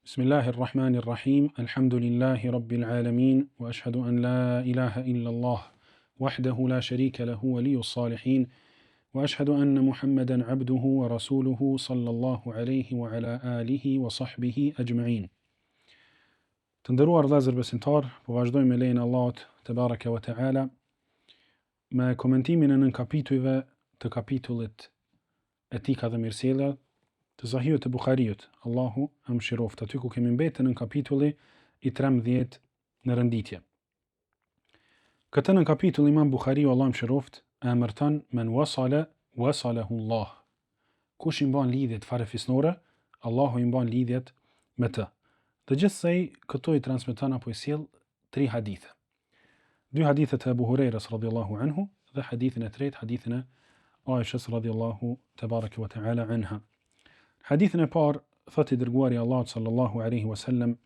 Bismillahi Rahmani Rahim, Alhamdulillahi Rabbil Alamin, wa ashhadu an la ilaha illa Allah, wahdahu la sharika lahu waliyus salihin, wa ashhadu anna Muhammeden abduhu wa rasuluhu sallallahu alaihi wa ala alihi wa sahbihi ajma'in. Të nderuar vëllezër besimtar, po vazhdojmë me lejen e Allahut tebareke ve teala me komentimin e nënkapitujve të kapitullit Etika dhe mirësjellja të Sahihut të Buhariut, Allahu e mëshiroftë, aty ku kemi mbetë te nënkapitulli i 13 në renditje. Këtë nënkapitull Imam Buhariu Allahu e mëshiroftë e emërton men wasale wasalahu Allah. Kush i mban lidhjet farefisnore, Allahu i mban lidhjet me të. Dhe gjithsej këto i transmeton apo i sjell tri hadithe. Dy hadithe të Ebu Hurejrës radhiyallahu anhu dhe hadithin e tretë, hadithin e Aishës radhiyallahu tebareke ve teala anha. Hadithin e parë thotë i dërguari i Allahut sallallahu alaihi wasallam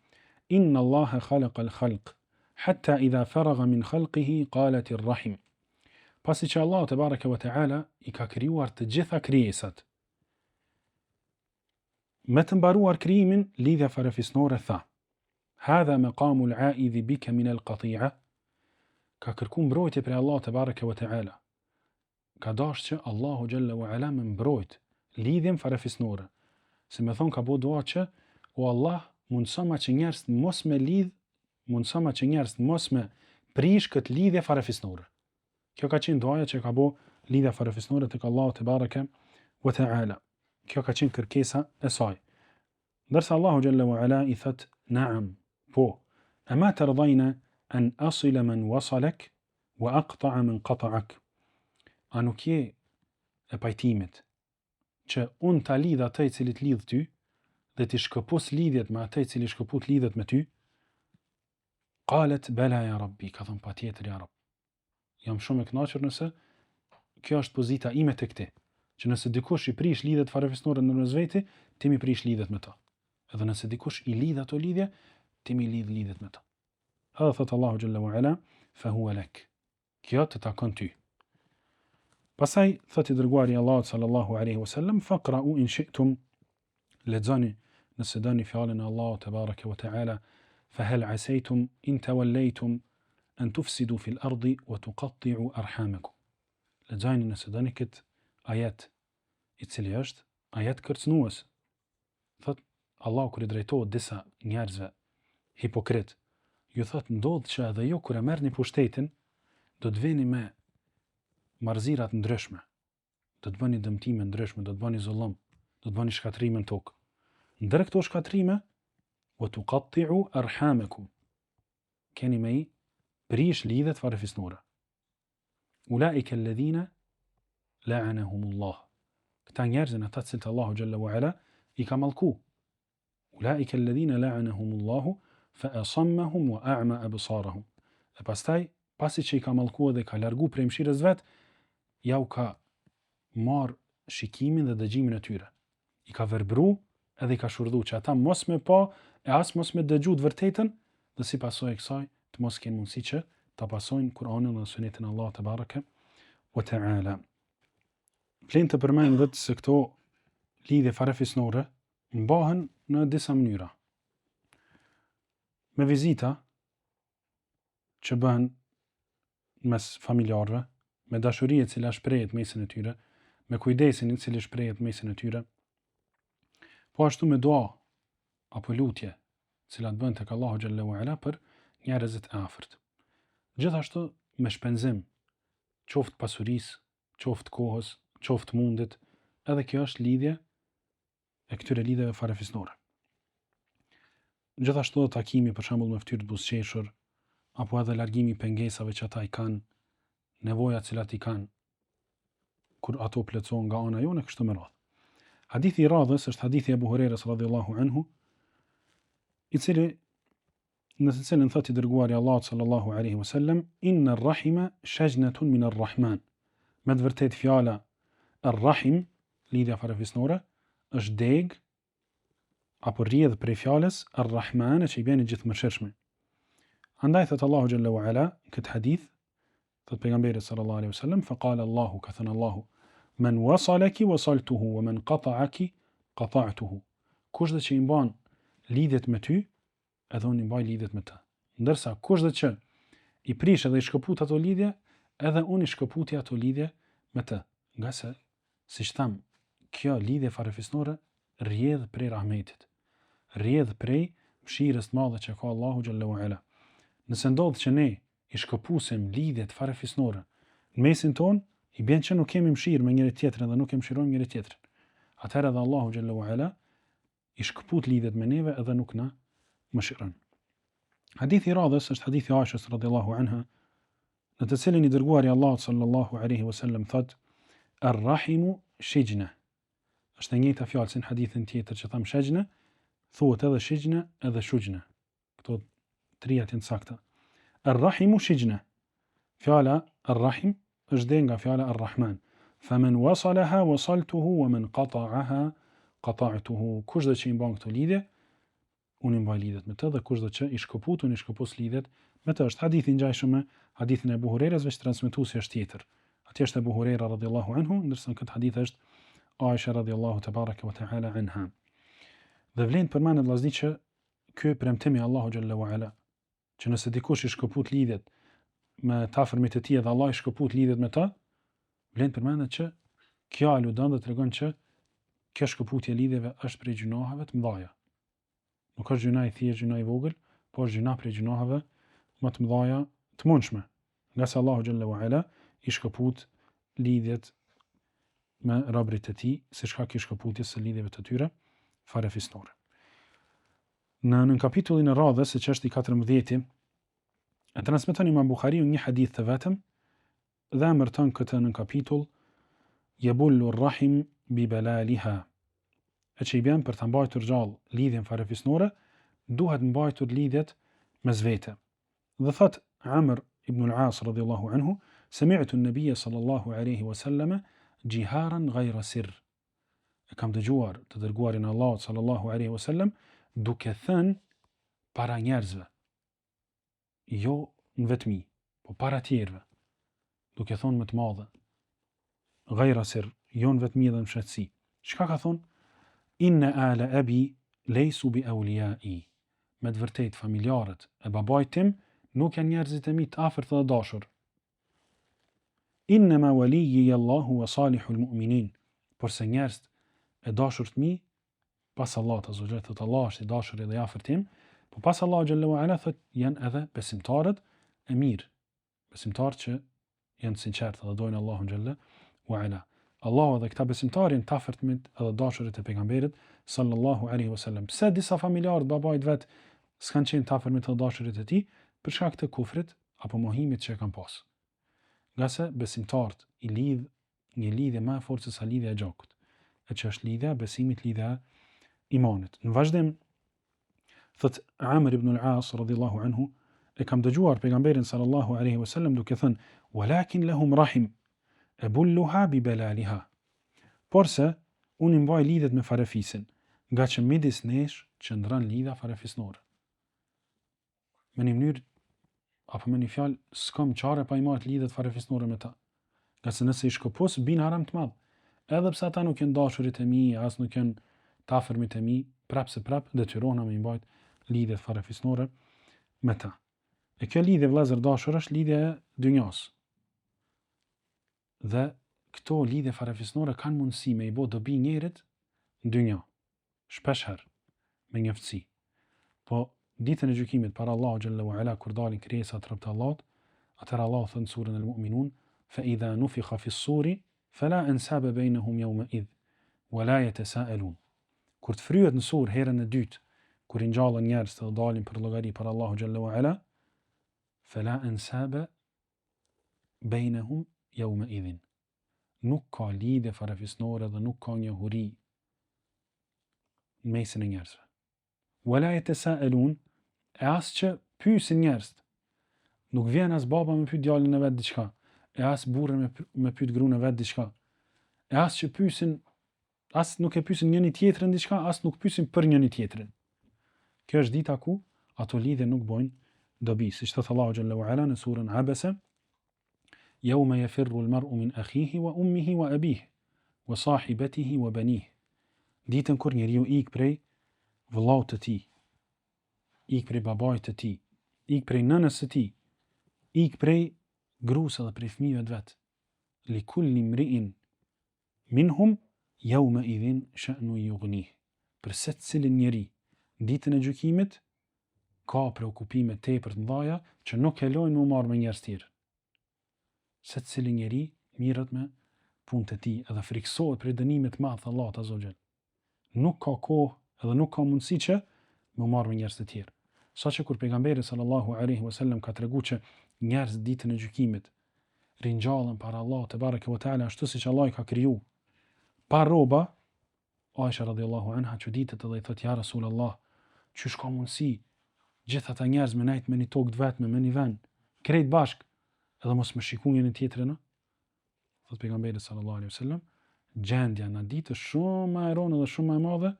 Inna Allaha khalaqa al-khalq hatta idha faragha min khalqihi qalat ar-rahim. Pasi që Allahu tebareke ve teala i ka krijuar të gjitha krijesat. Me të mbaruar krijimin, lidhja farefisnore tha: Hadha maqamu al-a'idhi bika min al-qati'a? Ka kërku mbrojtje prej Allahut tebareke ve teala. Ka dashtë që Allahu xhalla wa ala me mbrojt lidhjen farefisnore. Si me thonë ka bo dua që o Allah mundësoma që njerëzit mos me lidh, mundësoma që njerëzit mos me prish këtë lidhje farefisnore. Kjo ka qenë duaja që ka bo lidhja farefisnore tek Allahu tebareke ve teala. Kjo ka qenë kërkesa e saj. Ndërsa Allahu xhalla wa ala i thot Naam, po, ema terdajne en asila men wasalak wa aqta'a men qata'ak. A nuk je e pajtimit që unë ta lidh atë i cili të lidh ty dhe t'i shkëpus lidhjet me atë i cili shkëput lidhjet me ty? Qalet bela ya Rabbi, ka thënë patjetër ja Rabb. Jam shumë e kënaqur nëse kjo është pozita ime tek ti, që nëse dikush i prish lidhjet farefisnore ndërmjet veti, ti mi prish lidhjet me të. Edhe nëse dikush i lidh ato lidhje, ti mi lidh lidhjet me të. Edhe thot Allahu xhalla wa ala, fa huwa lak. Kjo të takon ty. Pastaj thot i dërguari i Allahut sallallahu alaihi wasallam, faqra'u in shi'tum Lexoni nëse doni fjalën e Allahut tebareke ve teala, Fa hel asejtum in tawallejtum en tufsidu fil ardi wa tuqatti'u arhamakum. Lexojeni nëse doni këtë ajet, i cili është ajet kërcënues. Thot Allahu kur i drejtohet disa njerëzve hipokrit, ju thot ndodh që edhe ju kur e merrni pushtetin, do të vini me marrëzira të ndryshme. do të bëni dëmtime ndryshme, do të bëni zullum, do të bëni shkatërrime në tokë. Ndër këto shkatërrime, wa tuqatti'u arhamakum. Keni me i prish lidhjet farefisnore. Ulaika alladhina la'anahumullah. Këta njerëz janë ata të cilët Allahu xhalla wa ala i ka mallku. Ulaika alladhina la'anahumullahu fa asammahum wa a'ma absarahum. E pastaj, pasi që i ka mallku dhe i ka largu prej mëshirës vet, ja u ka marr shikimin dhe dëgjimin e tyre. I ka verbru edhe i ka shurdhu që ata mos me pa e as mos me dëgju të vërtetën dhe si pasojë e kësaj të mos kenë mundësi që ta pasojnë Kur'anin dhe Sunetin e Allahut tebareke ve teala. Vlen të përmendet se këto lidhje farefisnore mbahen në disa mënyra. Me vizita që bëhen mes familjarëve, me dashuri e cila shprehet mesin e tyre, me kujdesin i cili shprehet mesin e tyre, po ashtu me dua apo lutje, cilat bëhen tek Allahu xhalla wa ala për njerëzit e afërt. Gjithashtu me shpenzim, qoftë pasurisë, qoftë kohës, qoftë mundit, edhe kjo është lidhje e këtyre lidhjeve farefisnore. Gjithashtu edhe takimi për shembull me fytyrë të buzëqeshur apo edhe largimi i pengesave që ata i kanë, nevojat të cilat i kanë kur ato plotësohen nga ana jonë e kështu me radhë. Hadithi i radhës është hadithi i Abu Hurairës radhiyallahu anhu, i cili në të cilin thotë i dërguari i Allahut sallallahu alaihi wasallam inna ar-rahima shajnatun min ar-rahman. Me të vërtetë fjala ar-rahim, lidhja farefisnore, është degë apo rrjedh prej fjalës ar-rahman që i bjen i gjithëmëshirshmi. Andaj thotë Allahu xhalla wa ala në këtë hadith, Thot pejgamberi sallallahu alaihi wasallam, fa qala Allahu, ka thënë Allahu, men wasalaki wasaltuhu wa men qata'aki qata'tuhu. Kushdo që i mban. lidhjet me ty, edhe unë i mbaj lidhjet me të. Ndërsa kushdo që i prish edhe i shkëput ato lidhje, edhe unë i shkëputi ato lidhje me të. Ngase, siç thamë, kjo lidhje farefisnore rrjedh prej rahmetit, rrjedh prej mëshirës të madhe që ka Allahu xhelle ue ala. Nëse ndodh që ne i shkëpusim lidhjet farefisnore në mesin tonë, i bjen që nuk kemi mëshirë me njëri tjetrin dhe nuk e mëshirojmë njëri tjetrin. Atëherë edhe Allahu xhelle ue ala i shkëput lidhjet me neve edhe nuk na mëshiron. Hadithi i radhës është hadithi i Aishës radhiyallahu anha, në të cilin i dërguari i Allahut sallallahu alaihi wasallam thotë: "Ar-rahimu shijna." Është e njëjta fjalë si në hadithin tjetër që thamë shejna, thuhet edhe shijna edhe shujna. Këto tria janë të sakta. Ar-rahimu shijna. Fjala ar-rahim është dhe nga fjala ar-rahman. Faman wasalaha wasaltuhu wa man qata'aha qata'tuhu. Kushdo që i mban këto lidhje, unë i mbaj lidhjet me të dhe kushdo që i shkëput, unë i shkëpus lidhjet me të. Është hadithi i ngjashëm me hadithin e Ebu Hurejrës, veç transmetuesi është tjetër. Atje është Ebu Hurejra radhiyallahu anhu, ndërsa në këtë hadith është Aisha radhiyallahu tebareke ve teala anha. Dhe vlen të përmendet vllazni që ky premtim i Allahu xhelle ue ala, që nëse dikush i shkëput lidhjet me të afërmit e tij dhe Allah i shkëput lidhjet me ta, vlen të përmendet që kjo aludon dhe tregon që kjo shkëputje e lidhjeve është prej gjynaheve të mëdha. Nuk është gjynah i thjeshtë, gjynah i vogël, por është gjynah prej gjynaheve më të mëdha të mundshme. Ngase Allahu xhelle ue ala i shkëput lidhjet me robërit e tij, si shkak i shkëputjes së lidhjeve të tyre farefisnore. Në nënkapitullin e radhës, që është i 14-ti, e transmeton Imam Buhariu një hadith të vetëm dhe emërton këtë nënkapitull Jebullu rahim bi belaliha. E që i bjen për ta mbajtur gjallë lidhjen farefisnore, duhet mbajtur lidhjet mes vete. Dhe thot Amr ibn al-As radhiyallahu anhu, sami'tu an-nabiyya sallallahu alaihi wa sallama jiharan ghayra sirr. E kam dëgjuar të dërguarin e Allahut sallallahu alaihi wa sallam duke thënë para njerëzve, jo në vetmi, po para tjerëve, duke thonë me të madhe, ghayra sirr, jo në vetmi dhe në fshehtësi. Çka ka thonë? Inna ala abi laysu bi awliyai. Me të vërtetë familjarët e babait tim nuk janë njerëzit e mi të afërt dhe dashur. Innama waliyyi Allahu wa salihul mu'minin. Porse njerëzit e dashur të mi pas Allahut azza wa jall thotë Allah është i dashuri dhe i afërt im, po pas Allahut xhelle ue ala thotë janë edhe besimtarët e mirë. Besimtarë që janë të sinqertë dhe dojnë Allahun xhelle ue ala. Allahu edhe këta besimtarë janë të afërmit edhe dashurit e pejgamberit sallallahu alaihi wasallam. Pse disa familjarë të babait vet s'kan qenë të afërmit dhe dashurit e tij për shkak të kufrit apo mohimit që e kanë pas. Ngase besimtarët i lidh një lidhje më e fortë se sa lidhja e gjakut, e që është lidhja e besimit, lidhja e imanit. Në vazhdim Thot Amr ibn al-As radhiyallahu anhu, e kam dëgjuar pejgamberin sallallahu alaihi wasallam duke thënë: "Walakin lahum rahim ebulluha bi belaliha." Porse unë i mbaj lidhjet me farefisin, ngaqë midis nesh qëndron lidhja farefisnore. Me një mënyrë apo me një fjalë s'kam çare pa i majt lidhjet farefisnore me ta. Ngase nëse i shkëpus, bi n'haram të madh. Edhe pse ata nuk janë dashurit e mi, as nuk janë të afërmit e mi, prapë se prapë detyrohna me i mbajt lidhjet farefisnore me ta. E kjo lidhje vëllezër dashur është lidhja e dynjas. Dhe këto lidhje farefisnore kanë mundësi me i bo dobi njerit në dynja. shpesh herë, me njoftësi. Po, ditën e gjykimit para Allahut xhelle ue ala kur dalin krijesat robët e Allahut, atëherë Allahu thotë në surën El-Mu'minun, Fe idha nufikha fis-suri, fela ensabe bejnehum jeume idh, wa la jetesa'elun. Kur të fryhet në sur herën e dytë, kur ringjallen njerëzit dhe dalin për llogari para Allahut xhelle ue ala, fela ensabe bejnehum jeume idhin. Nuk ka lidhje farefisnore dhe nuk ka njohuri në mesin e njerëzve. Wala yatasalun, e as që pyesin njerëzit. Nuk vjen as baba me pyet djalin e vet diçka, e as burri me me pyet gruan e vet diçka. E as që pyesin as nuk e pyesin njëri tjetrin diçka, as nuk pyesin për njëri tjetrin. Kjo është dita ku ato lidhje nuk bojnë dobi, siç thotë Allahu xhelle ue ala në surën Abese, Yawma yafirru al-mar'u min akhihi wa ummihi wa abihi wa sahibatihi wa banihi. Ditën kur njeriu ik prej vëllaut të tij, Ik prej babait të tij, ik prej nënës së tij, ik prej grusë edhe prej fëmijëve të vet. Li kulli mri'in minhum yawma idhin sha'nun yughnih. Për secilin njeri, ditën e gjykimit ka preokupime tepër të mëdha që nuk e lojnë me u marrë me njerëz tjerë. Secili njeri mirret me punët e tij edhe frikësohet prej dënimit të madh të Allahut azza wa xhel. Nuk ka kohë edhe nuk ka mundësi që me u marrë me njerëz të tjerë. Saqë kur pejgamberi sallallahu alaihi wasallam ka tregu që njerëzit ditën e gjykimit ringjallen para Allahut tebareke ve teala ashtu siç Allahu i ka kriju pa rroba, Aisha radiallahu anha çuditet edhe i thotë ja Rasulullah, qysh ka mundësi gjithë ata njerëz me nejt me një tokë të vetme, me një vend, krejt bashk, edhe mos me shiku njëri tjetrin, Thotë pejgamberi sallallahu alaihi wasallam, gjendja në ditë është shumë më e rëndë dhe shumë më e madhe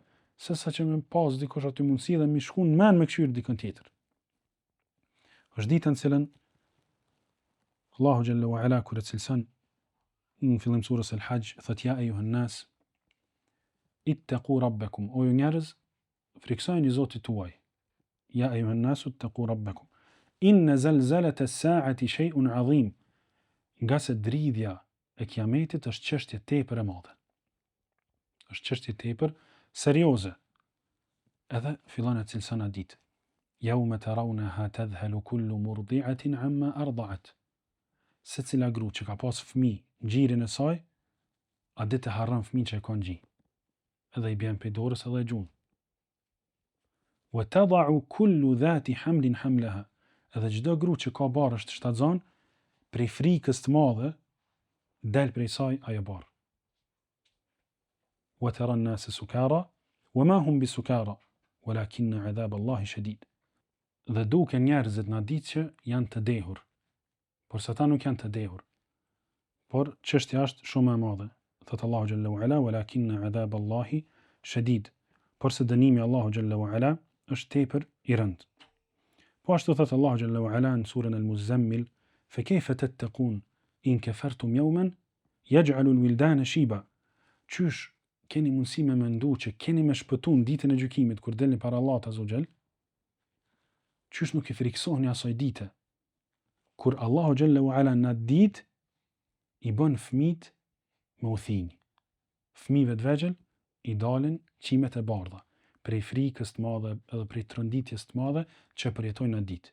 se sa që me pas dikush aty mundësi dhe me shku në mend me kqyr dikën tjetër. Është dita në cilën Allahu xhalla wa ala kur e cilëson në fillim surës Al-Hajj thotë ja ejuhan nas ittaqu rabbakum o ju njerëz Frikësojuni Zotit tuaj. Ja ejuhen nasu tteku rabbekum. Inne zelzelete es-saati shej'un adhim. Ngase dridhja e Kiametit është çështje tepër e madhe. Është çështje tepër serioze. Edhe fillon e cilëson atë ditë. Jaume terawneha tedhhalu kullu murdi'atin amma arda'at. Secila gru që ka pas fëmijë në gjirin e saj, atë ditë e harron fëmijën që e ka në gji. edhe i bjen prej dorës edhe e gjun. Wa tada'u kullu dhati hamlin hamlaha, edhe çdo gru që ka barrë është shtatzan, prej frikës të madhe del prej saj ajo barrë. Wa tara an-nasa sukara wa ma hum bisukara, walakinna adhab Allahi shadid. Dhe duken njerëzit në ditë që janë të dehur, Porse ata nuk janë të dehur. Por çështja është shumë më e madhe. Thotë Allahu xhalla wa ala, "Walakinna adhab Allahi shadid." Porse dënimi i Allahut xhalla wa ala është tepër i rëndë. Po ashtu thotë Allahu xhalla wa ala në surën Al-Muzammil, "Fa kayfa tattaqun in kafartum yawman yaj'alu al-wildana shiba." Qysh keni mundësi me mendu që keni me shpëtu në ditën e gjykimit kur delni para Allahut azza wa xhel? Qysh nuk i frikësoheni asaj dite? Kur Allahu xhelle ue ala në atë ditë i bën fëmijët me u thinj. Fëmijëve të vegjël i dalin qimet e bardha prej frikës të madhe edhe prej tronditjes të madhe që e përjetojnë në atë ditë.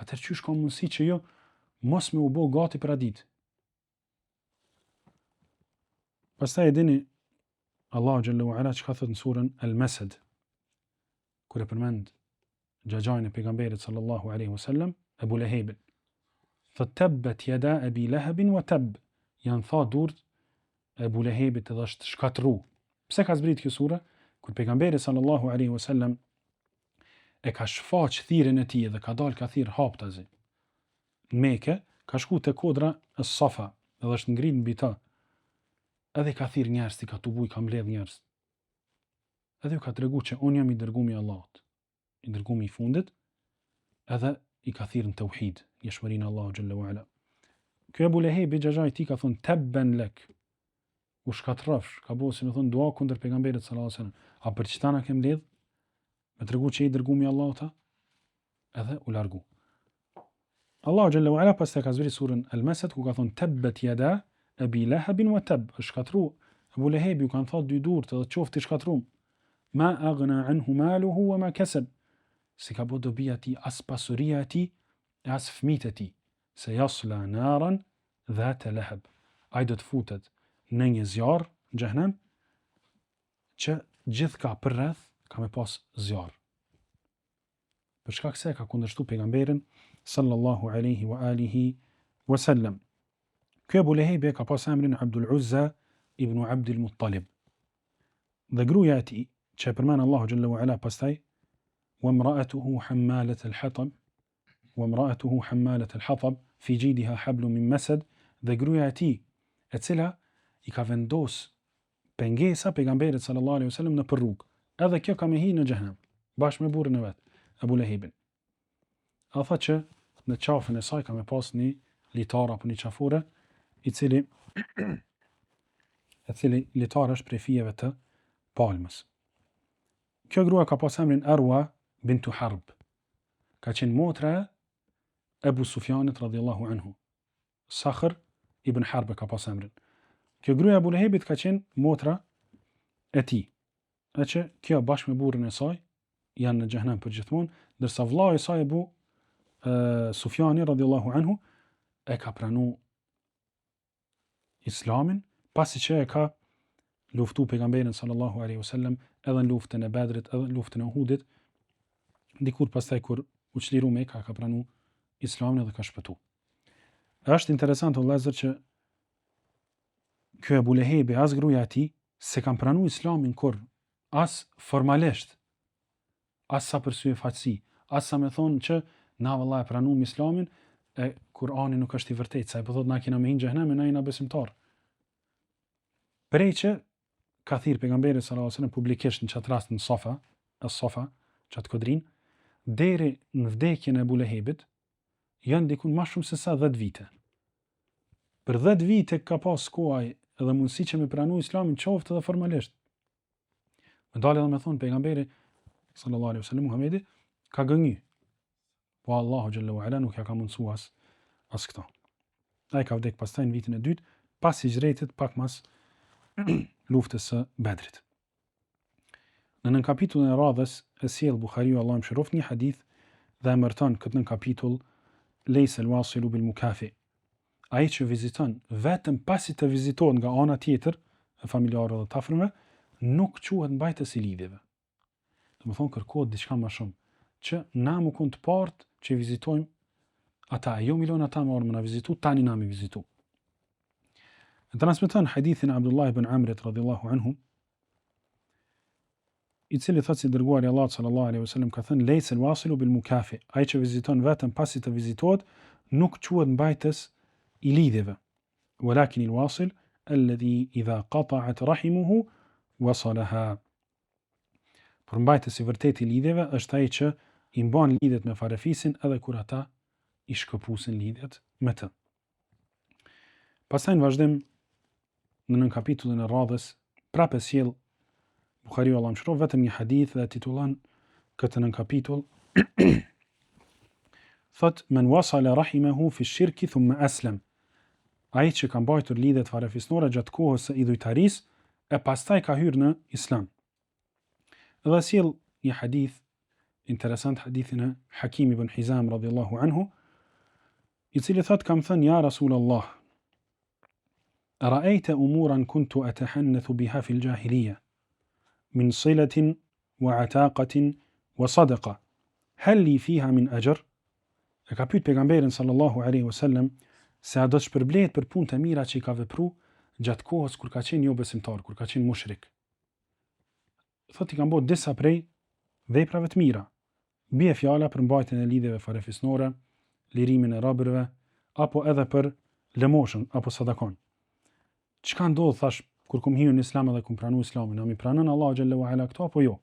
Atëherë qysh ka mundësi që ju mos me u bo gati për atë ditë? Pastaj e dini Allahu xhelle ue ala çka thotë në surën Al-Mesed kur e përmend xhaxhain e pejgamberit sallallahu alaihi wasallam, Ebu Lehebin. Thot tebbet jeda Ebi Lehebin wa teb, janë tha durt e Ebu Lehebit edhe është shkatrru. Pse ka zbrit kjo sure? Kur pejgamberi sallallahu alaihi wasallam e ka shfaq thirrjen e tij dhe ka dalë ka thirr haptazi. Në Mekë ka shku te kodra e Safa dhe është ngrit mbi ta. Edhe i ka thirr njerëzit, i ka tubu, i ka mbledh njerëz. Edhe ju ka tregu që unë jam i dërgumi i Allahut, i dërgumi i fundit, edhe i ka thirrë në teuhid, njëshmërinë e Allahut xhelle ue ala. Ky Ebu Lehebi, xhaxhai i tij, ka thonë, tebben lek, u shkatrrofsh, ka bo si me thonë dua kundër pejgamberit sallallahu alaihi wasallam. A për qëta na ke mbledh? Me tregu që je i dërgumi i Allahut, a? Edhe u largu. Allahu xhelle ue ala pastaj ka zbrit surën El Mesed ku ka thonë tebbet jeda Ebi Lehabin wa teb, është shkatru Ebu Lehebi ju kanë tha dy durt edhe qoftë i shkatrum. Ma aghna anhu maluhu wa ma kasab. S'i ka bo dobi atij as pasuria e tij e as fëmijët e tij. Se jasla naran dhate leheb. Ai do të futet në një zjarr në xhehenem që gjithka përreth ka me pas zjarr. Për shkak se e ka kundërshtu pejgamberin sallallahu alaihi wa alihi wa sallam. Ky Ebu Lehebi e ka pas emrin Abdul Uzza ibn Abdul Muttalib. Dhe gruaja e tij, që e përmend Allahu xhelle ue ala pastaj, wa imra'atuhu hammalat al-hatab, wa imra'atuhu hammalat al-hatab fi jidha hablum min masad, dhe gruaja e tij, e cila i ka vendos pengesa pejgamberit sallallahu alaihi wasallam nëpër rrugë. Edhe kjo ka me hi në xhehenem, bashkë me burrin e vet, Ebu Lehebin. A tha që në qafën e saj ka me pas një litar apo një qafore, i cili e cili litar është prej fijeve të palmës. Kjo grua ka pas emrin Arwa bintu Harb. Ka qenë motra e Ebu Sufjanit radhiyallahu anhu. Sakhr ibn Harb e ka pas emrin. Kjo gruaja e Ebu Lehebit ka qenë motra e tij. E që kjo bashkë me burrin e saj janë në xhehenem për gjithmonë, ndërsa vëllai i saj Ebu e, Sufjani radhiyallahu anhu e ka pranu Islamin, pasi që e ka luftu pejgamberin sallallahu alaihi wasallam edhe në luftën e Bedrit, edhe në luftën e Uhudit, dikur pastaj kur u çliru Meka ka pranu Islamin edhe ka shpëtu. Është interesant o vëllezër që ky Ebu Lehebi as gruaja e tij s'e kanë pranu Islamin kurrë, as formalisht, as sa për syefaqësi, as sa me thonë që na vëlla e pranum Islamin, e Kur'ani nuk është i vërtetë, se ai po thotë na kena me hi n'xhehenem e na jena besimtar. Prej që ka thirr pejgamberi sallallahu alajhi wasallam publikisht në qat rast në Safa, e Safa, qat kodrinë, deri në vdekjen e Ebu Lehebit, janë dikun ma shumë se sa 10 vite. Për 10 vite ka pas kohë ai edhe mundësi që me pranu islamin qoftë edhe formalisht. Me dalë edhe me thonë pejgamberi sallallahu alaihi wasallam Muhamedi ka gënjy. Po Allahu xhelle ue ala nuk ja ka mundësu as as këto. Ai ka vdek pastaj në vitin e dytë pas hixhretit pak mas luftës së Bedrit. Në nënkapitullin e radhës e sjell Buhariu Allahu e mëshiroftë një hadith dhe emërton këtë nënkapitull Lejsel wasilu bil mukafi. Ai që viziton vetëm pasi të vizitohet nga ana tjetër e familjarëve dhe të afërmve, nuk quhet mbajtës i lidhjeve. Domethënë kërkohet diçka më shumë, që na me kon të parët që i vizitojmë ata, e jo me i lon ata me ardhë me na vizitu, tani na me vizitu. E transmeton hadithin e Abdullah ibn Amrit radhiyallahu anhu, i cili thotë se i dërguari i Allahut sallallahu alaihi wasallam ka thënë lejsel wasilu bil mukafi, ai që viziton vetëm pasi të vizitohet, nuk quhet mbajtës i lidhjeve. Walakin il wasil alladhi idha qata'at rahimuhu wasalaha. Por mbajtës i vërtetë i lidhjeve është ai që i mban lidhjet me farefisin edhe kur ata i shkëpusin lidhjet me të. Pastaj në vazhdim në nënkapitullin e radhës prapë e sjell Buhariu Allahu e mëshiroftë vetëm një hadith dhe e titullon këtë nënkapitull thot men wasala rahimahu fi shirki thumma aslam ai që ka mbajtur lidhjet farefisnore gjatë kohës së idhujtarisë e pastaj ka hyrë në islam dhe sjell një hadith interesant hadithin e Hakim ibn Hizam radhiyallahu anhu i cili thot kam thënë ja Rasul Allah Ra'ayta umuran kuntu atahannathu biha fil jahiliya min silatin wa ataqatin wa sadaqa hal li fiha min ajr E ka pyet pejgamberin sallallahu alaihi wasallam se a do të shpërblehet për punët e mira që i ka vepru gjatë kohës kur ka qenë jo besimtar, kur ka qenë mushrik. Thotë i kam bo disa prej veprave të mira. Bie fjala për mbajtjen e lidhjeve farefisnore, lirimin e robërve, apo edhe për lëmoshën apo sadakon. Çka ndodh thash kur kum hyrë në Islam edhe kum pranu Islamin, a m'i pranon Allahu xhelle ue ala këto apo jo?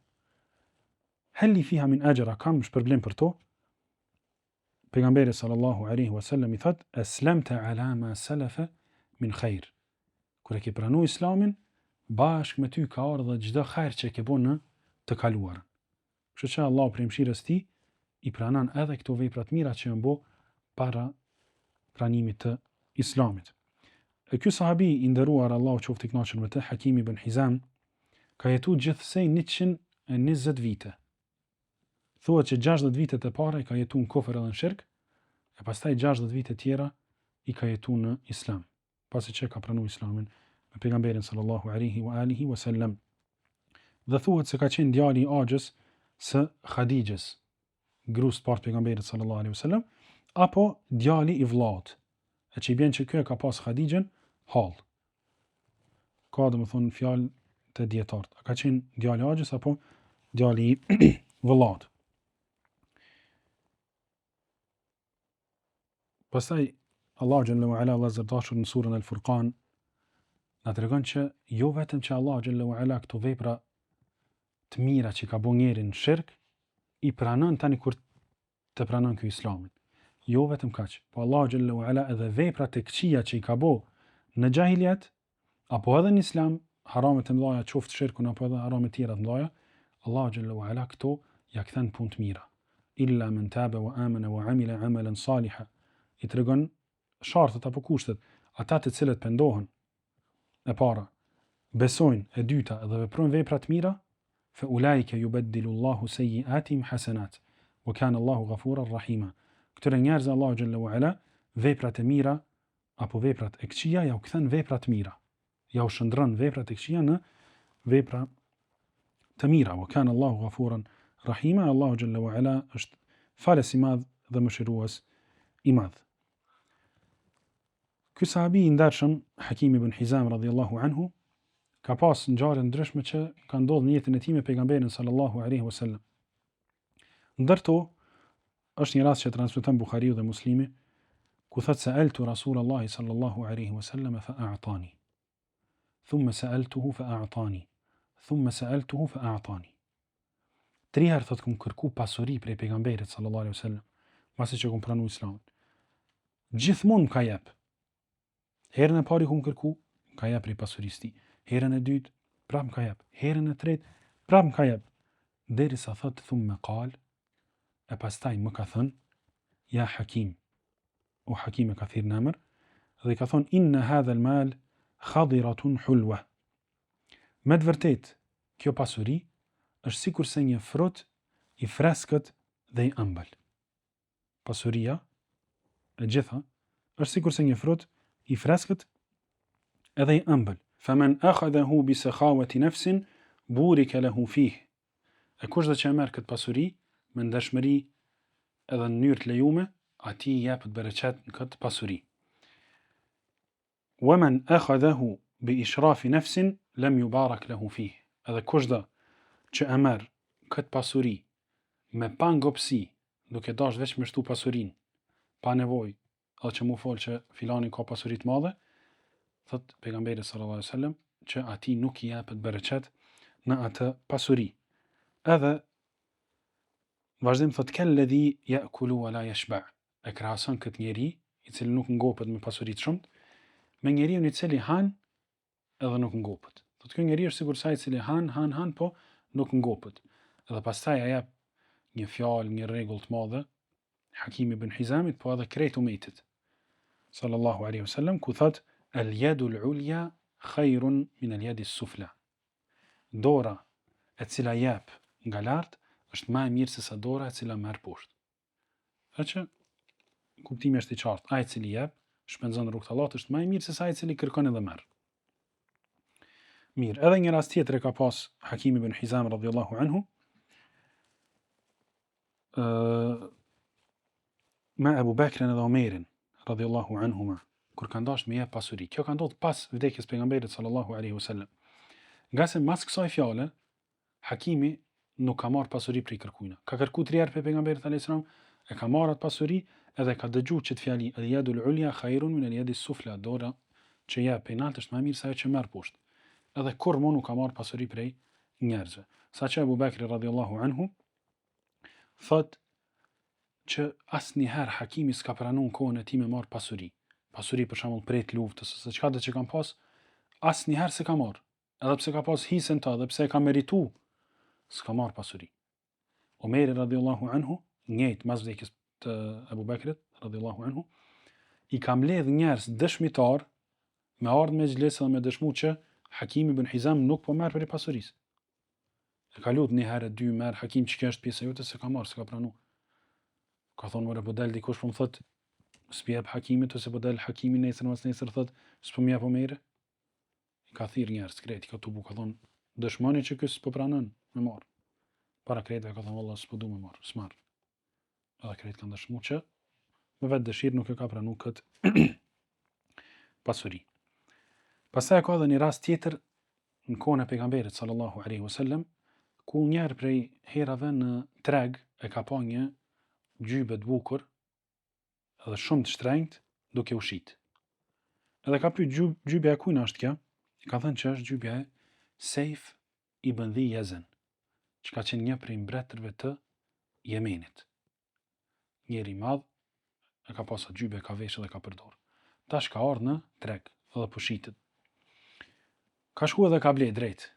Hel li fiha min ajr, a kam shpërblim për to? Pejgamberi sallallahu alaihi wasallam i thot, "Eslemte ala ma salafa min khair." Kur e ke pranu Islamin, bashkë me ty ka ardhur edhe çdo hajr që e ke bo në të kaluarën. Kështu që Allahu prej mëshirës tij i pranon edhe këto vepra të mira që janë bo para pranimit të Islamit. E ky sahabi i nderuar Allahu qoftë i kënaqur me të, Hakim ibn Hizam, ka jetu gjithsej 120 vite. Thuhet që 60 vitet e para i ka jetu në kufër edhe në shirk, e pastaj 60 vite tjera i ka jetu në Islam, pasi që ka pranu Islamin me pejgamberin sallallahu alaihi wa alihi wa sallam. Dhe thuhet se ka qenë djali i axhës së Khadijës, gruas së parë të pejgamberit sallallahu alaihi wasallam, apo djali i vëllaut. E që i bjen që ky e ka pas Khadijën hallë. Ka domethënë fjalë te dijetarët. A ka qenë djali i axhës apo djali i vëllaut? Pastaj Allahu xhelle ue ala vëllezër të dashur në surën Al Furqan na tregon që jo vetëm që Allahu xhelle ue ala këto vepra të mira që ka bo njeri në shirk i pranon tani kur të pranon ky Islamin. Jo vetëm kaq, po Allahu xhelle ue ala edhe veprat e këqija që i ka bo në xhahilijet apo edhe në Islam, haramet e mëdha, qoftë shirkun apo edhe haramet tjera të mëdha, Allahu xhelle ue ala këto ja kthen punë të mira. Illa men tabe wa amana wa amila amalan saliha. I tregon shartet apo kushtet, ata të cilët pendohen, e para, besojnë, e dyta, dhe veprojnë vepra të mira, fe ulaike yubaddilu Allahu sayyi'atihim hasanat wa kana Allahu ghafuran rahima. Këtyre njerëzve Allahu xhalla wa ala veprat e mira apo veprat e këqija jau kthen vepra të mira. Jau shndërron veprat e këqija në vepra të mira. Wa kana Allahu ghafuran rahima. Allahu xhalla wa ala është falës i madh dhe mëshirues i madh. Ky sahabi i ndershëm, Hakim ibn Hizam radhiyallahu anhu, ka pas ngjarje ndryshme që kanë ndodhur në jetën e tij me pejgamberin sallallahu alaihi wasallam. Ndër to është një rast që transmeton Buhariu dhe Muslimi, ku thotë sa'altu Rasulallahi sallallahu alaihi wasallam fa a'tani. Thumma sa'altuhu fa a'tani. Thumma sa'altuhu fa a'tani. Tri herë thotë kum kërku pasuri prej pejgamberit sallallahu alaihi wasallam, masi që kum pranu Islamin. Gjithmonë më ka jep. Herën e parë kum kërku, më ka jep prej pasurisë tij. Herën e dytë, prap më ka jep. Herën e tretë, prap më ka jep. Derisa thotë thumme kal, e pastaj më ka thënë, ja Hakim, o Hakim e ka thirrë në emër, dhe i ka thënë inna hadha al-mal khadiratun hulwa. Me të vërtetë, kjo pasuri është sikurse një frut i freskët dhe i ëmbël. Pasuria, e gjitha, është sikurse një frut i freskët edhe i ëmbël. Faman akhadhahu bi sakhawati nafsin burika lahu fih. E kushdo që e merr këtë pasuri me ndershmëri edhe në mënyrë të lejume, atij i jepet bereqet në këtë pasuri. Wa man akhadhahu bi ishrafi nafsin lam yubarak lahu fih. Edhe kushdo që e merr këtë pasuri me pangopësi, duke dashtë veç me shtu pasurinë, pa nevojë, edhe që mu fol që filani ka pasuri të madhe, thot pejgamberi sallallahu alajhi wasallam që atij nuk i jepet bereqet në atë pasuri. Edhe vazhdim thot kelledhi ya'kulu wa la yashba. E krahason këtë njeri, i cili nuk ngopet me pasuri të shumtë, me njeriun i cili han edhe nuk ngopet. Thotë ky njeri është sikurse ai i cili han, han, han, po nuk ngopet. Edhe pastaj ai jep një fjalë, një rregull të madhe, Hakim ibn Hizamit, po edhe krejt umetit. Sallallahu alaihi wasallam ku thot el yadul ulya khairun min el yadi sufla. Dora e cila jep nga lart është më e mirë se sa dora e cila merr poshtë. E që kuptimi është i qartë, ai i cili jep, shpenzon në rrugë të Allahut është më i mirë se sa ai i cili kërkon edhe merr. Mirë, edhe një rast tjetër e ka pas Hakim ibn Hizam radhiyallahu anhu. ë me Abu Bekrin edhe Omerin radhiyallahu anhuma kur kanë dashur me jep pasuri. Kjo ka ndodhur pas vdekjes pejgamberit sallallahu alaihi wasallam. Ngase mas kësaj fjale Hakimi nuk ka marrë pasuri prej kërkujna. Ka kërku tri herë prej pejgamberit alejhi selam, e ka marrë atë pasuri edhe ka dëgju qët fjali, El yadul ulya khairun min el yadis sufla, dora që jep prej nalt është më e mirë se ajo që merr poshtë. Edhe kurrë mo nuk ka marrë pasuri prej njerëzve. Saqë Ebu Bekri radhiyallahu anhu thotë që asnjëherë Hakimi s'ka pranu në kohën e tij me marrë pasuri. Pasuri për shembull prej të luftës ose çka do që kanë pas, asnjëherë s'e ka marrë. Edhe pse ka pas hisen ta, edhe pse e ka meritu, s'ka marrë pasuri. Omeri radiallahu anhu, njëjtë mas vdekjes të Ebu Bekrit, radiallahu anhu, i ka mbledh njerëz dëshmitar me ardhë në mexhlis dhe me dëshmu që Hakim ibn Hizam nuk po merr prej pasurisë. E ka lut një herë, dy merr Hakim që kjo është pjesa jote, s'e ka marrë, s'e ka pranu. Ka thonë, more po del dikush po më thot, s'pi jep Hakimit, ose po del Hakimi nesër, mas nesër thot, s'po më jep Omeri. I ka thirrë njerëz krejt, i ka tubu, ka thonë, dëshmoni që ky s'po pranon me marr. Para krejtve ka thonë, valla s'po du me marr, s'marr. Edhe krejt kanë dëshmu që me vetë dëshirë nuk e ka pranu këtë pasuri. Pastaj ka edhe një rast tjetër në kohën e pejgamberit sallallahu alaihi wasallam, ku njëherë prej herave në treg e ka pa një gjybe të bukur edhe shumë të shtrenjtë duke u shit. Edhe ka pyet gjybja e kujna është kjo? I ka thënë që është gjybja e Sejf ibn Dhi Jezen, që ka qenë një prej mbretërve të Jemenit. Njeri i madh e ka pas atë gjybe, e ka veshë dhe ka përdor. Tash ka ardhë në treg edhe po shitet. Ka shku edhe ka ble drejt.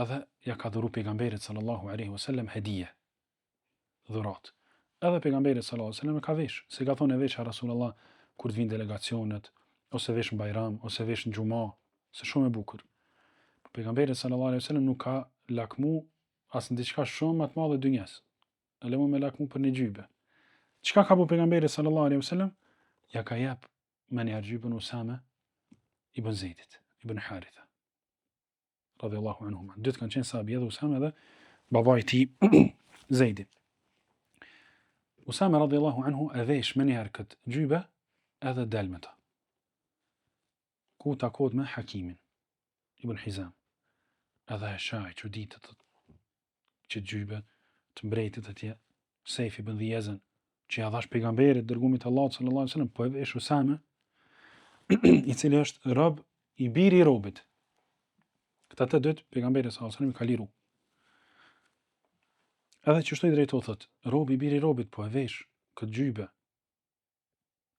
Edhe ja ka dhuru pejgamberit sallallahu alaihi wasallam hedije. dhuratë. Edhe pejgamberi sallallahu alajhi wasallam e ka vesh, s'i ka thonë e vesh ja Rasulullah kur të vinë delegacionet, ose vesh në Bajram, ose vesh në xhuma, se shumë e bukur. Po pejgamberi sallallahu alajhi wasallam nuk ka lakmu as në diçka shumë më të madhe dynjas. E le mo me lakmu për një gjybe. Çka ka bo pejgamberi sallallahu alajhi wasallam? Ja ka jep menjëherë gjyben Usame ibn Zejdit, ibn Haritha. Radiallahu anhuma. Dytë kanë qenë sahabi edhe Usame edhe babai i tij Zejdi. Usame radiallahu anhu e vesh menjëherë këtë gjybe edhe del me ta. Ku takohet me Hakimin, Ibn Hizam. Edhe e sheh, çuditet qët gjybe të mbretit atje, Sejf ibn Dhi Jezen, që ja dhash pejgamberit, dërgumit të Allahut sallallahu alaihi wasallam, po e vesh Usame, i cili është rob i biri i robit. Këta të dytë pejgamberi sallallahu alaihi wasallam i ka liru. Edhe qështu i drejtohet thot, robi i biri i robit po e vesh këtë gjybe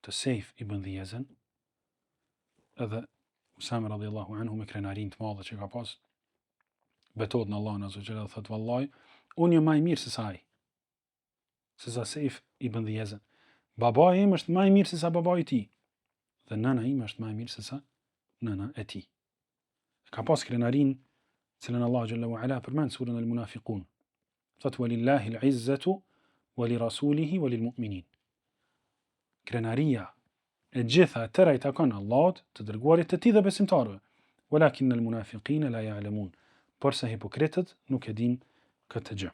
të Sejf ibn Dhi Jezen, edhe Usame radiallahu anhu me krenarinë të madhe që ka pas, betohet në Allahun azze ve xhel dhe thot vallaj, unë jam ma i mirë se sa ai, se sa Sejf ibn Dhi Jezen. Baba im është ma i mirë se sa baba i tij, dhe nëna ime është ma e mirë se sa nëna e tij. Ka pas krenarinë, cilën Allah xhelle ve ala përmend surën El Munafiqun. Thot walillahi al-izzatu wa li rasulihi wa lil mu'minin. Krenaria e gjitha e tëra i takon Allahut, të dërguarit të tij dhe besimtarëve. Walakin al munafiqina la ya'lamun. Porse hipokritët nuk e dinë këtë gjë.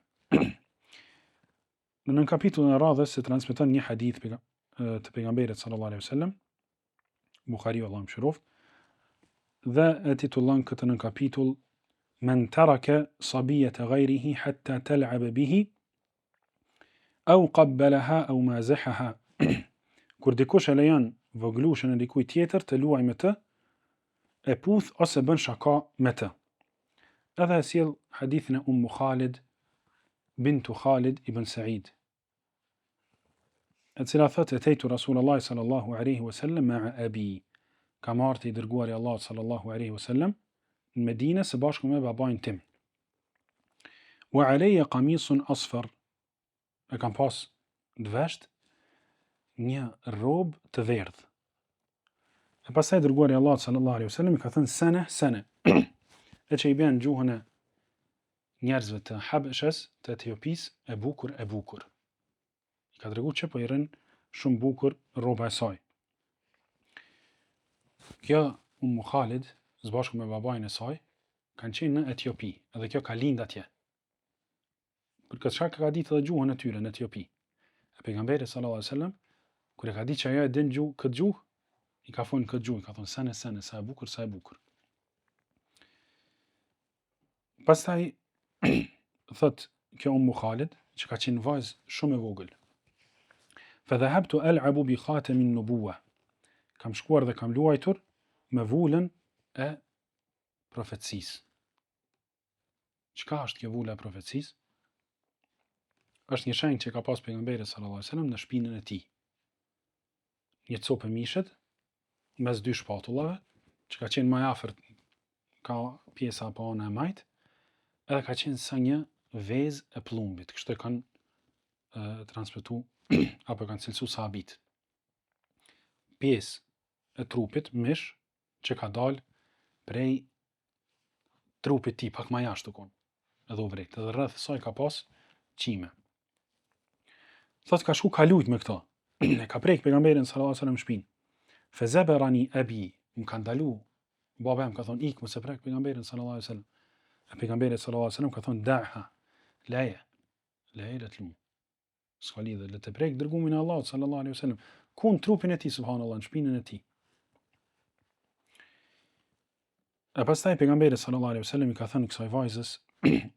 Në nënkapitullin e radhës se transmeton një hadith të pejgamberit sallallahu alaihi wasallam, Buhariu Allahu e mëshiroftë, dhe e titullon këtë nënkapitull Men terake sabijete gajrihi hatta tel'abe bihi au qabbalaha au mazahaha kur dikush e lejon vogëlushën e dikujt tjetër të luajë me të e puth ose bën shaka me të edhe e sjell hadithin e Ummu Khalid bintu Khalid ibn Sa'id e cila thotë etejtu Rasulullah sallallahu alaihi wasallam ma'a abi kam ardhur te i dërguari i Allahut sallallahu alaihi wasallam në Medinë së bashku me babain tim. Wa alayya qamisun asfar e kam pas të vesht një rrobë të verdhë. E pastaj i dërguari i Allahut sallallahu alaihi wasallam i ka thënë sene sene. e që i bjen gjuhën e njerëzve të Habeshes, të Etiopisë, e bukur, e bukur. I ka tregu që po i rrin shumë bukur rroba e saj. Kjo Ummu Khalid, së bashku me babain e saj, kanë qenë në Etiopi, edhe kjo ka lind atje. Për këtë shkak ka ditë edhe gjuhën e tyre në Etiopi. E pejgamberi sallallahu alajhi wasallam kur e ka ditë që ajo e din gjuhë, këtë gjuhë, i ka thonë këtë gjuhë, i ka thonë sene sene, sa e bukur, sa e bukur. Pastaj thot kjo Ummu Khalid, që ka qenë vajzë shumë e vogël. Fa dhahabtu al'abu bi khatam an-nubuwa. Kam shkuar dhe kam luajtur me vulën e profecisë. Çka është kjo vula e profecisë? Është një shenjë që ka pas pejgamberi sallallahu alajhi wasallam në shpinën e tij. Një copë mishit mes dy shpatullave, që ka qenë më afër ka pjesa apo ana e majtë, edhe ka qenë sa një vezë e pllumbit, kështu e kanë e, transmetu apo e kanë cilësu sahabit. Pjesë e trupit, mish, që ka dalë prej trupit tij, pak ma jashtë u konë, edhe u vrejt, edhe rreth saj ka pas qime. Thot ka shku ka lujt me këto. E ka prek pejgamberin sallallahu alajhi wasallam n'shpinë. Fe zeberani abi, më ka ndalu. Baba më ka thon ik mos e prek pejgamberin sallallahu alajhi wasallam. E pejgamberi sallallahu alajhi wasallam ka thon da'ha. Leje. Leje le të lun. S'ka lidhje, le të prek dërgumin e Allahut sallallahu alaihi wasallam. Ku në trupin e tij subhanallahu, në shpinën e tij. E pastaj pejgamberi sallallahu alaihi wasallam i ka thënë kësaj vajzës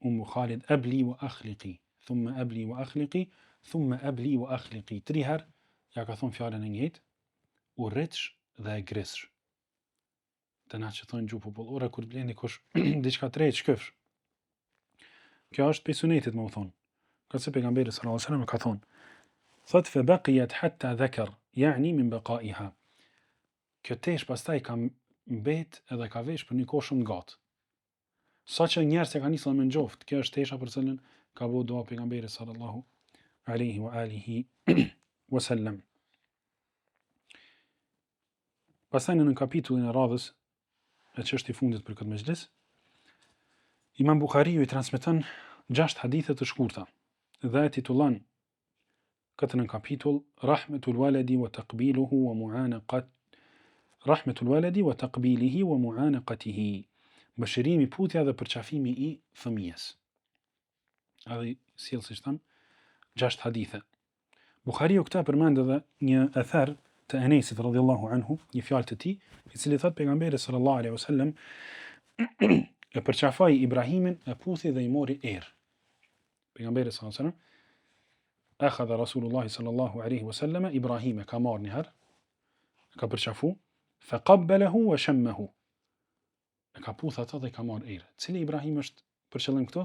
Ummu Khalid abli wa akhliqi, thumma abli wa akhliqi, thumma abli wa akhliqi. Tri herë ja ka thënë fjalën e njëjtë, u rritsh dhe e grissh. Te na që thonë gjuhë popullore kur të blen dikush diçka të re shkyfsh. Kjo është prej sunetit me u thonë. Ngase pejgamberi sallallahu alaihi wasallam ka thonë. Thot fe baqiyat hatta dhakar, yani min baqaiha. Kjo tesh pastaj ka mbet edhe ka vesh për një kohë shumë të gatë. Sa që njerëzit e kanë nisur me njoft, kjo është tesha për cilën ka bo dua pejgamberi sallallahu. alaihi wa alihi wa sallam. Pastaj në kapitullin e radhës, e që është i fundit për këtë mexhlis, Imam Buhariu i transmeton gjashtë hadithe të shkurta dhe e titullon këtë nënkapitull Rahmetul waladi wa taqbiluhu wa mu'anaqat Rahmetul waladi wa taqbilihi wa mu'anaqatihi Mëshirimi, puthja dhe përqafimi i fëmijës. Edhe sjell siç thamë gjashtë hadithe. Buhariu këtu e përmend edhe një ether të Enesit radhiyallahu anhu, një fjalë të tij, i cili thotë pejgamberi sallallahu alaihi wasallam e përqafoi Ibrahimin, e puthi dhe i mori erë. Pejgamberi sallallahu alaihi wasallam akhadha Rasulullah sallallahu alaihi wasallam Ibrahim e ka marrë një herë, e ka përqafu, fa qabbalahu wa shammahu. E ka puth atë dhe i ka marrë erë. Cili Ibrahim është për qëllim këtu?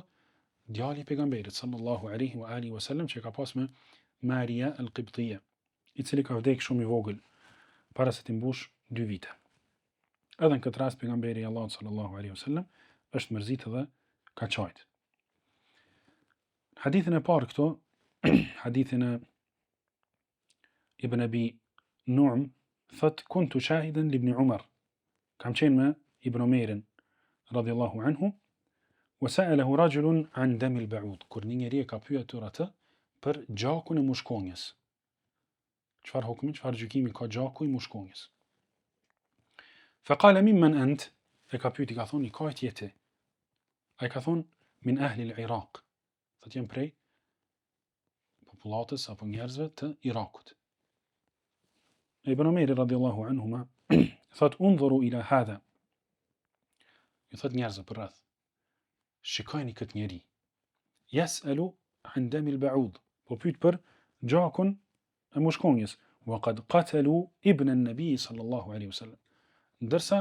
Djali i pejgamberit sallallahu alaihi wa alihi wasallam që e ka pas me Maria al-Qibtiyya, i cili ka vdek shumë i vogël para se t'i mbush dy vite. Edhe në këtë rast pejgamberi i Allahut sallallahu alaihi wasallam është mërzit dhe ka qajt. Hadithin e parë këtu, hadithin e Ibn Abi Nu'm thot kuntu shahidan li ibn Umar. Kam qenë me Ibn Umerin radhiyallahu anhu wa sa'alahu rajulun an dam al-ba'ud. Kur një njeri e ka pyetur atë për gjakun e mushkonjës. Çfarë hukmi, çfarë gjykimi ka gjaku i mushkonjës? Fa qala mimman ant? E ka pyet i ka thonë i kajt je ti? Ai ka thonë min ahli al-Iraq. Thotë jam prej popullatës apo njerëzve të Irakut. Ibn Omeri radiallahu anhuma thot undhuru ila hadha. Ju thot njerëzve përreth. Shikojni këtë njeri. Yes'alu an dam al-ba'ud. Po pyet për gjakun e mushkonjës. Wa qad qatalu ibn an-nabi sallallahu alaihi wasallam. Ndërsa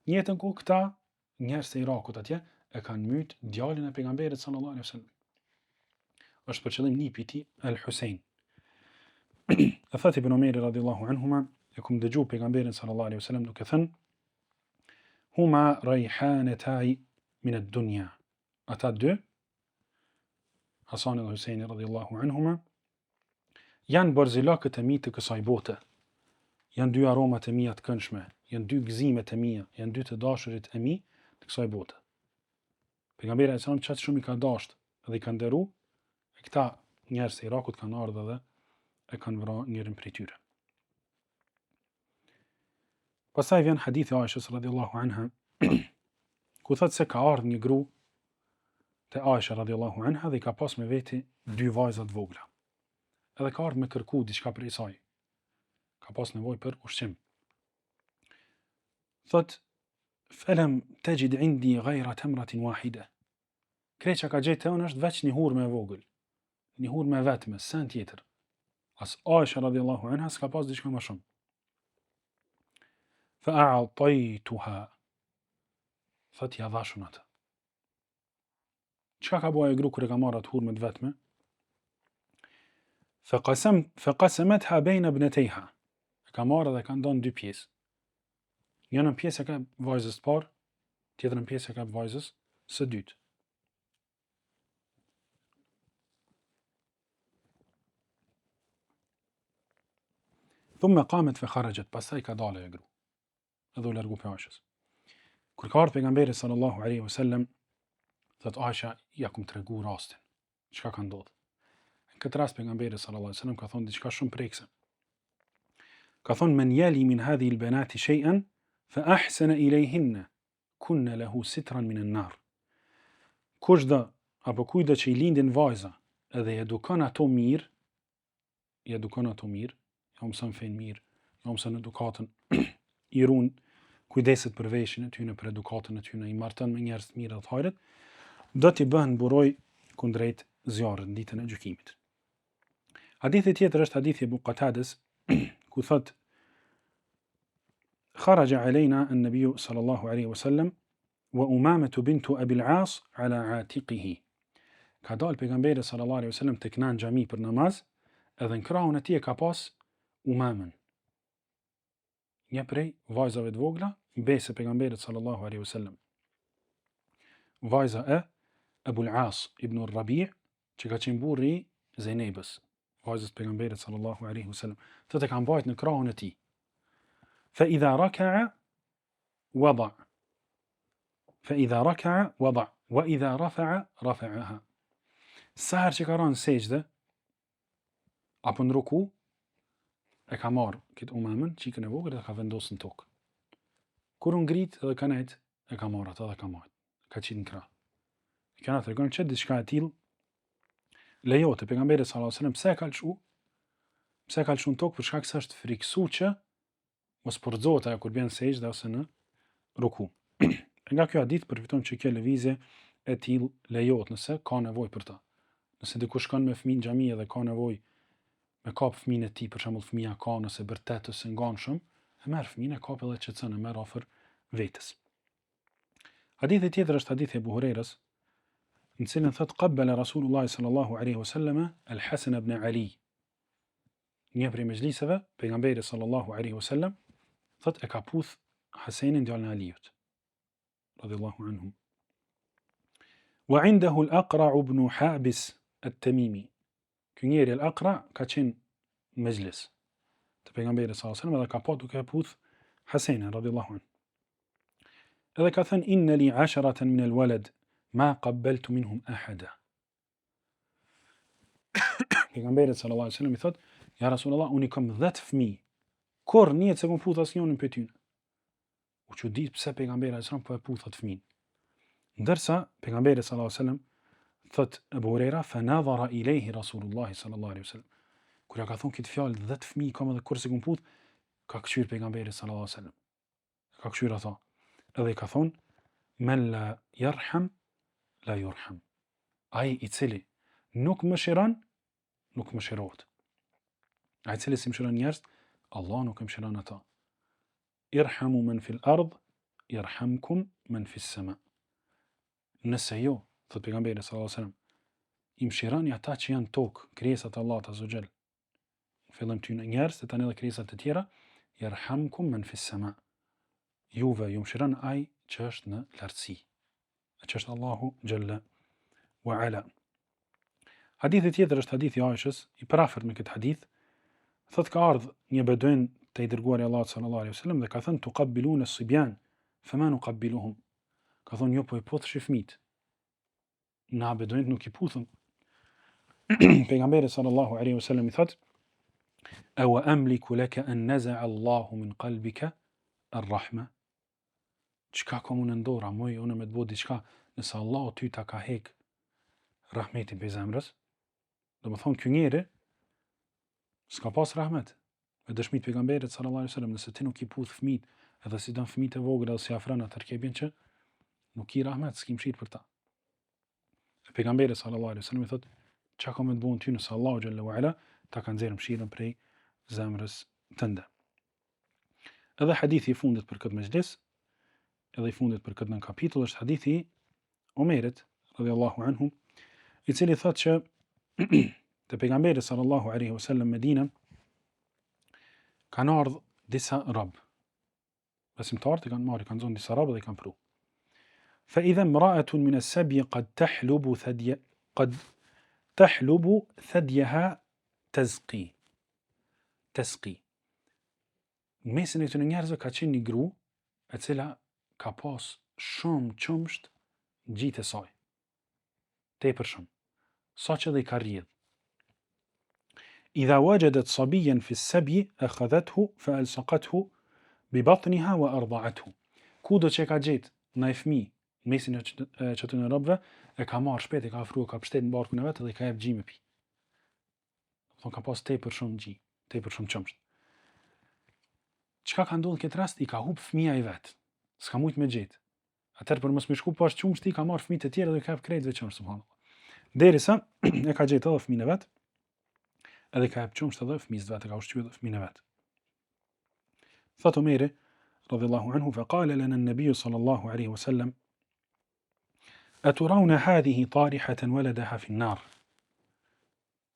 njëjtën kohë këta njerëz të Irakut atje e kanë myt djalin e pejgamberit sallallahu alaihi wasallam. Është për qëllim nipi i tij El Husein. E thotë Ibn Omeri radiallahu anhuma, e kum dëgju pejgamberin sallallahu alaihi wasallam duke thënë Huma rajhanetaj min ed-dunja. Ata dy, Hasani dhe Huseini radiallahu anhuma, Janë borzilokët e mi të kësaj bote. Janë dy aromat e mia të këndshme, janë dy gëzimet e mia, janë dy të dashurit e mi të kësaj bote. Pejgamberi alejhi selam qaq shumë i ka dashtë dhe i ka nderu, e këta njerëz të Irakut kanë ardhë dhe e kanë vra njërin prej tyre. Pastaj vjen hadithi i Aishës radhiyallahu anha, ku thotë se ka ardhur një gru te Aisha radhiyallahu anha dhe i ka pas me veti dy vajza të vogla. Edhe ka ardhur me kërku diçka prej saj. Ka pas nevojë për ushqim. Thot, felem texhid indi gajra temratin wahide. Krejt çka ka gjetë te unë është veç një hurme e vogël. Një hurme e vetme, sen tjetër. As Aisha radiallahu anha s'ka pas diçka më shumë. Fa a'tajtuha. Thot ja dhashë unë atë. Çka ka bo ajo gru kur e ka marrë atë hurme të vetme? Fa qasam fa qasamatha bayna ibnatayha. E ka marrë dhe e ka nda në dy pjesë. Njërën pjesë e ka vajzës të parë, tjetrën pjesë e ka vajzës së dytë. Thumme kamet fe kharexhet, pastaj ka dalë ajo gru. Edhe u largu prej Aishës. Kur ka ardhë pejgamberi sallallahu alaihi wasallam, thot Aisha, ja kum tregu rastin. Çka ka ndodhur? Në këtë rast pejgamberi sallallahu alaihi wasallam ka thonë diçka shumë prekëse. Ka thonë men jali min hadhihi al-banati shay'an fa ahsana ilayhinna kunna lahu sitran min an-nar. Kushdo apo kujtdo që i lindin vajza edhe i edukon ato mirë, i edukon ato mirë, ja mëson fenë mirë, ja mëson edukatën, i run, kujdeset për veshin e tyne, për edukatën e tyne, i marton me njerëz të mirë dhe të hajrit, do t'i bëhen mburojë kundrejt zjarrit në ditën e gjykimit. Hadithi tjetër është hadithi i Ebu Katades, ku thot Kharaja alejna an-nabiju sallallahu alaihi wasallam Wa Umametu bintu Abil As ala atiqihi. Ka dalë pejgamberi sallallahu alaihi wasallam tek na në xhami për namaz, edhe në krahun e tij e ka pas Umamën. Një prej vajzave të vogla, mbesë e pejgamberit sallallahu alaihi wasallam. Vajza e Ebul As ibn Rabi, që ka qenë burri i Zejnebës. Vajzës pejgamberit sallallahu alaihi wasallam, thotë e ka mbajt në krahun e tij. Fa idha raka'a wada. Fa idha raka'a wada wa idha rafa'a rafa'aha. Sa herë që ka rënë sexhde apo në ruku, e ka marrë këtë Umamën, çikën e vogël dhe ka vendosur në tokë. Kur u ngrit edhe ka nejt, e ka marrë atë dhe ka majt, ka qitë në krah. E kjo na tregon që diçka e tillë lejohet. Pejgamberi sallallahu alajhi wasallam pse e ka lëshu? Pse e ka lëshu në tokë për shkak se është friksu që mos po rrëzohet ajo kur bjen sexhde ose në ruku. E nga kjo hadith përfitojmë që kjo lëvizje e tillë lejohet nëse ka nevojë për të. Nëse dikush shkon me fëmijë në xhami edhe ka nevojë me kap fëmijën e tij, për shembull fëmija kan ose bërtet ose ngan shumë, e merr fëmijën e kap edhe qetëson e merr afër vetes. Hadithi tjetër është hadithi i Ebu Hurejrës, në cilin thot qabbala Rasulullah sallallahu alaihi wasallam al-Hasan ibn Ali. Një prej mexhliseve, pejgamberi sallallahu alaihi wasallam thot e ka puth Hasenin djalin e Aliut. Radhiyallahu anhum. Wa indahu al-Aqra' ibn Habis at-Tamimi. Ky njeri al-Aqra ka qenë në mexhlis të pejgamberit sallallahu alaihi wasallam dhe ka pa duke e puth Hasenin radhiyallahu anhu. Edhe ka thënë inna li asharatan min al-walad ma qabbaltu minhum ahada. Pejgamberi sallallahu alaihi wasallam i thot, ja Rasulullah, unë i kam 10 fëmijë. Kurrë n'jetë s'e kam puth asnjërin prej tyre. U çudit pse pejgamberi alaihi selam po e puth atë fëmijën. Ndërsa pejgamberi sallallahu alaihi wasallam thot Abu Huraira fa nadhara ilayhi Rasulullah sallallahu alaihi wasallam. Kur ja ka thon këtë fjalë 10 fëmijë kam edhe kurrë s'i kam puth, ka kqyr pejgamberi sallallahu alaihi wasallam. Ka kqyr ato. Edhe i ka thon men la yarham la yurham. Ai i cili nuk mëshiron, nuk mëshirohet. Ai i cili s'i mëshiron njerëzit, Allah nuk e mëshiron ato. Irhamu men fil ard, jerhamkum men fis sema. Nëse ju, thot pejgamberi sallallahu alajhi wasallam, i mëshironi ata që janë tokë, krijesat e Allahut azza xhel. Në fillim ty njerëz, e tani edhe krijesat e tjera, jerhamkum men fis sema. Juve ju mëshiron ai që është në lartësi. E që është Allahu xhelle wa ala. Hadithi tjetër është hadithi i Aishës, i përafërt me këtë hadith. Thot ka ardh një beduin te i dërguari i Allahut sallallahu alaihi wasallam dhe ka thënë tuqabbilun as-sibyan, fama nuqabbiluhum. Ka thënë ju po i puthshi fëmijët. Na beduinët nuk i puthëm. Pejgamberi sallallahu alaihi wasallam i thot Ewa amliku laka an naza'a Allahu min qalbika ar-rahma? Çka kam unë në dorë, a muj unë me të bo diçka, nëse Allahu ty ta ka hek rahmetin prej zemrës? Domethonë, ky njeri, s'ka pas rahmet. Me dëshmi të pejgamberit, sallallahu alaihi wasallam, nëse ti nuk i puth fëmijët, edhe s'i don fëmijët e vogël, edhe s'i afron atëherë kjo bjen që nuk ki rahmet, s'ki mëshirë për ta. E pejgamberi sallallahu alaihi wasallam i thot, çka kam me të bo ty nëse Allahu xhelle ue ala ta ka nxjerrë mëshirën prej zemrës tënde. Edhe hadithi i fundit për këtë mexhlis, edhe i fundit për këtë nënkapitull është hadithi i Omerit radhiyallahu anhu, i cili thotë që te pejgamberi sallallahu alaihi wasallam Medina kanë ardhur disa rob. Besimtarët i kanë marrë, kanë zonë disa rob dhe i kanë pru. Fa idha imra'atun min as-sabi qad tahlubu thadya qad tahlubu thadyaha tazqi. Tazqi. Në mesin e këtyre njerëzve ka qenë një gru e cila ka pas shumë qumsht në gjitë e saj. Tepër shumë. Sa që dhe i ka rrjedh. Idha wajadat sabiyan fi as-sabi akhadhathu fa alsaqathu bi batniha wa arda'athu. Kudo që e ka gjetë naj fëmijë në mesin e qëtyne robëve, e ka marrë shpejt, e ka afru, e ka pështet në barkun e vet dhe i ka jep gji me pi. Thonë ka pas tepër shumë gji, tepër shumë qumsht. Çka ka ndodhur në këtë rast? I ka hup fëmija i vet. S'ka mujt me gjet. Atëherë për mos me shku poshtë qumështi ka marr fëmijët e tjerë dhe i ka jep krejtve qumsht subhanallahu. Derisa e ka gjetë edhe fëmijën e vet, edhe i ka jep qumsht edhe fëmijës vet, e ka ushqyer edhe fëmijën e vet. Thot Omeri, radhiyallahu anhu, fa qala lana an-nabiy sallallahu alaihi wasallam Aturawna hadhihi tarihatan waladaha fi an-nar.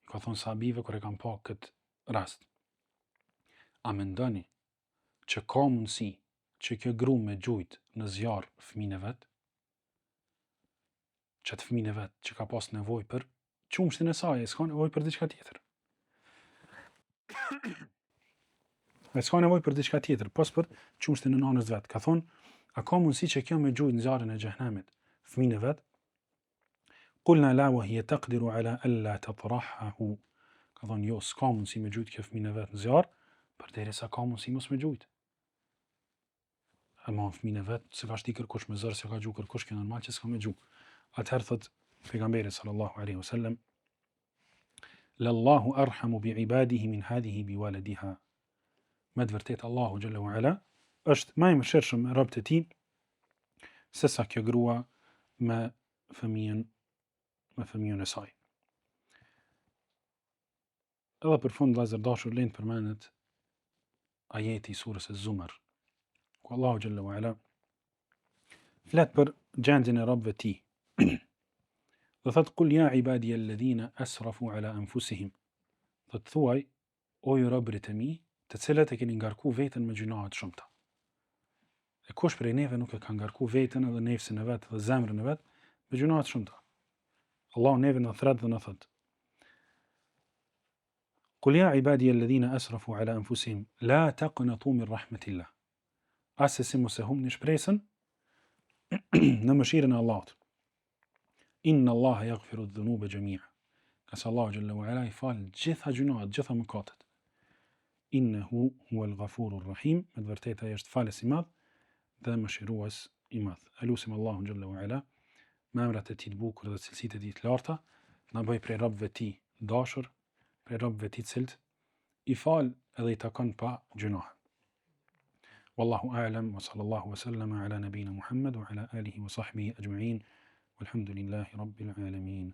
Ka thonë sahabive kur e kanë pa këtë rast. A mendoni që ka mundësi që kjo gru me gjujt në zjarr fëmijën e vet? Qat fëmijën e vet që ka pas nevojë për qumshtin e saj, e s'ka nevojë për diçka tjetër. Ai s'ka nevojë për diçka tjetër, pos për qumështin e nanës vet. Ka thonë, a ka mundësi që kjo me gjujt në zjarrin e xhehenemit fëmijën e vet? Kulna la wa hiya taqdiru ala alla tatrahahu. Ka thonë, jo, s'ka mundësi me gjujt kjo fëmijën e vet në zjarr, përderisa ka mundësi mos me gjujt. Ama fëmijën e vet, s'e ka shti kërkush me zor, s'e ka gju kërkush, kjo normal që s'ka me gju. Atëherë thot pejgamberi sallallahu alaihi wasallam, Lallahu arhamu bi ibadihi min hadhihi bi waladiha. Me të vërtetë Allahu xhelle ue ala është më i mëshirshëm me robët e tij se sa kjo grua me fëmijën me fëmijën e saj. Edhe për fund vëllezër dashur vlen të përmendet ajeti i surës Az-Zumar, ku Allahu xhelle ue ala flet për gjendjen e robëve të tij. Dhe thot kul ja ibadi alladhina asrafu ala anfusihim. Thot thuaj o ju robërit e mi, të cilët e keni ngarku veten me gjynahe të shumta. E kush prej neve nuk e ka ngarku veten edhe nefsin e vet dhe zemrën e vet me gjynahe të shumta. Allahu neve na thret dhe na thot. Kul ja ibadi alladhina asrafu ala anfusihim la taqnatu min rahmetillah. Assesi mos e humbni shpresën në mëshirën e Allahut. Inna Allaha yaghfiru dhunuba jami'a. Ngase Allahu xhelle ue ala i fal gjitha gjynahet, gjitha mëkatet. Innehu huwal ghafurur rahim, me të vërtetë ai është falës i madh dhe mëshirues i madh. E lusim Allahun xhelle ue ala me emrat e tij të bukur dhe cilësitë e tij të larta, të na bëjë prej robëve të tij dashur, prej robëve të tij të cilët i fal edhe i takon pa gjynahe. Wallahu a'lam wa sallallahu wa sallama ala nabina Muhammad wa ala alihi wa sahbihi ajma'in. Walhamdulillahi rabbil alamin.